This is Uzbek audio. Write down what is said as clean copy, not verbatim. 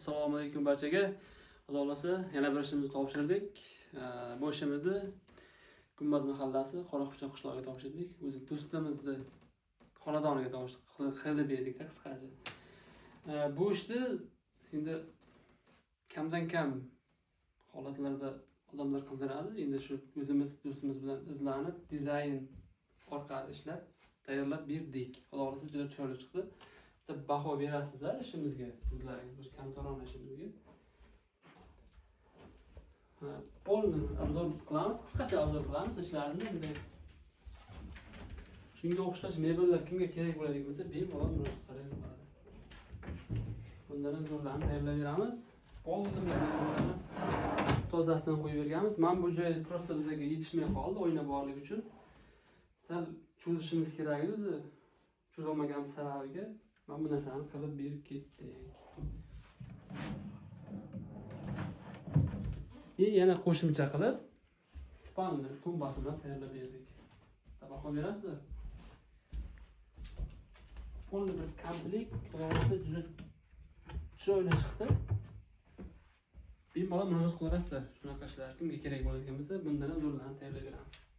Assalomu alaykum barchaga. Xudo xohlasa, yana bir ishimizni topshirdik. Bu ishimizni Gumbaz mahallasi, Qoraquchoq qishlog'iga topshirdik. O'zi do'stimizni xonadoniga qilib berdikda, qisqasi. Bu ishni endi kamdan kam holatlarda odamlar qildiradi. Endi shu o'zimiz do'stimiz bilan izlanib, dizayn orqali ishlab, tayyorlab berdik. Xudo xohlasa, juda chiroyli chiqdi. Bitta baho berasizlar ishimizga, o'zlaringiz bir kamtarona ishimizga. Ha, полный обзор qilamiz, qisqacha обзор qilamiz ishlarini bunday. Shunga o'xshash mebellar kimga kerak bo'ladigan bo'lsa, bemalol murojaat qilsangiz bo'ladi. Bundan ham zo'rlarni tayyorlab beramiz. Полный mebellarni tozasidan qo'yib berganmiz. Mana bu joy просто bizga yetishmay qoldi, oyna borligi uchun. Sal cho'zishimiz kerak edi o'zi. Cho'zolmaganimiz sababiga mana bu narsani qilib berib ketdik. И yana qo'shimcha qilib спальный tumbasi bilan tayyorlab berdik. Baho berasizlar? Полный bir komplekt, xudo xohlasa, juda chiroyli chiqdi. Bemalol murojaat qilaverasizlar. Shunaqa ishlar kimga kerak bo'ladigan bo'lsa, bundan ham zo'rlarni tayyorlab beramiz.